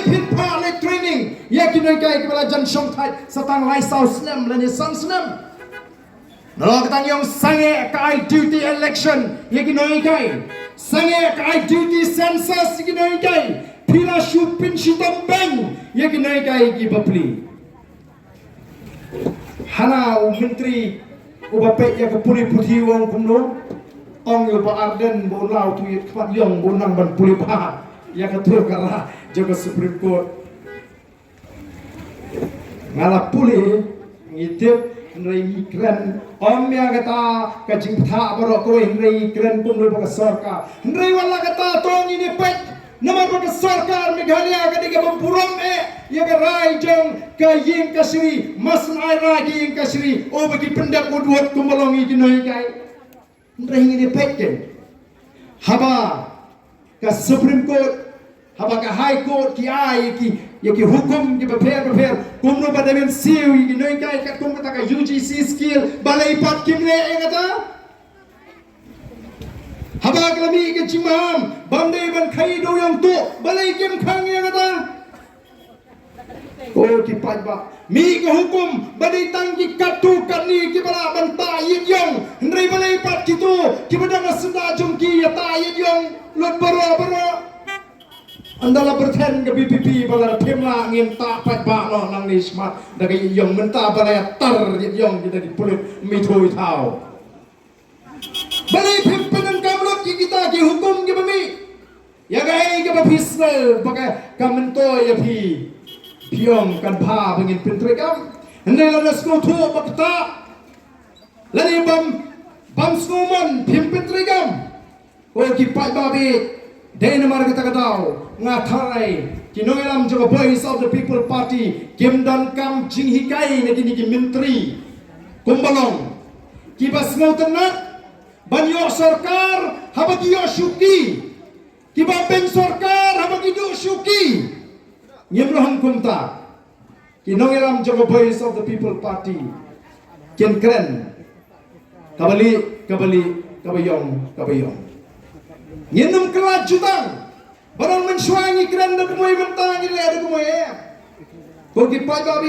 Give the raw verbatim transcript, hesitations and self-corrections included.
Phin pha le training ïa ki nonghikai kiba la jan shongthait sa tang lai saw snem lane san snem. Nalor ka tang ïong sangeh ka ai duty election ïa ki nonghikai. Sangeh ka ai duty census ïa ki nonghikai. Phi la shu pynshitom beiñ ïa ki nonghikai ki bapli. Hana u myntri uba peit ïa ka pule puthi u ong kumno? Ong ïa u Bah Ardent ba un lah u tu ïa ka khmat ïong ba un nang ban pule bha ïa ka tur ka rah jong ka Supreme Court. Nga la pule, ngi tip, hynrei ngi kren. Ym ïa kata ka jingthoh baroh kawei, hynrei ngi kren kumno ba ka sorkar. Hynrei wat la kata to ngin ïa peit. Namar ba ka sorkar Meghalaya ka dei kaba burom eh ïa ka rai jong ka ïing kashari, mas ai rai ka ïing kashari, o ba ki pyndep wut wut kumba long ïa ki nonghikai. Hynrei ngin ïa peit kein. Haba ka Supreme Court, haba ka High Court ki ai ïa ki, ïa ki hukum kiba pher bapher, kumno ba dei ban siew ïa ki nonghikai katkum kata ka U G C scale, balei pat kim leh ïa kata? Haba ka la mih ka jingmaham bym dei ban khaïi dewïong tuh, balei kim khang ïa kata? O ki paidbah, mih ka hukum ba dei tang ki katto katne kiba lah ban tah ïit ïong, hynrei balei pat kito kiba dang ha syndah jong ki ïa tah ïit ïong lut baroh baroh. Ynda la pyrthen ka V P P ba la phim lah ngin tah paidbah noh nangne shakhmat da ka ïit ïong, mynta ba la ïatar ïit ïong kita ki pulit ym ithuh ithaw. Balei phim pyndonkam lut ïa kita ki hukum kiba mih? Ïa kaei kaba phi sngew ba ka, ka myntoi ïa phi? Phi ong kan bha ba ngin pyntreikam. Hynrei lada sngewthuh ba ktah lane bym, bym sngewmon phim pyntreikam. O ki paidbah, dei namar kata ka daw nga tharai ki nongïalam jong ka Voice of the People Party kim donkam jinghikai na kine ki myntri kumba long kiba sngewtynnat ban ïoh sorkar haba ki ïoh shuki, kiba beiñ sorkar haba ki duh shuki. Ngim long kumta. Ki nongïalam jong ka Voice of the People Party kin kren kaba lieh, kaba lieh, kaba ïong, kaba ïong. Ngin ym kylla jutang. Ba dang mynshuwa ngi kren da kumwei, mynta ngi leh da kumwei, eh. Ko ki paidbah,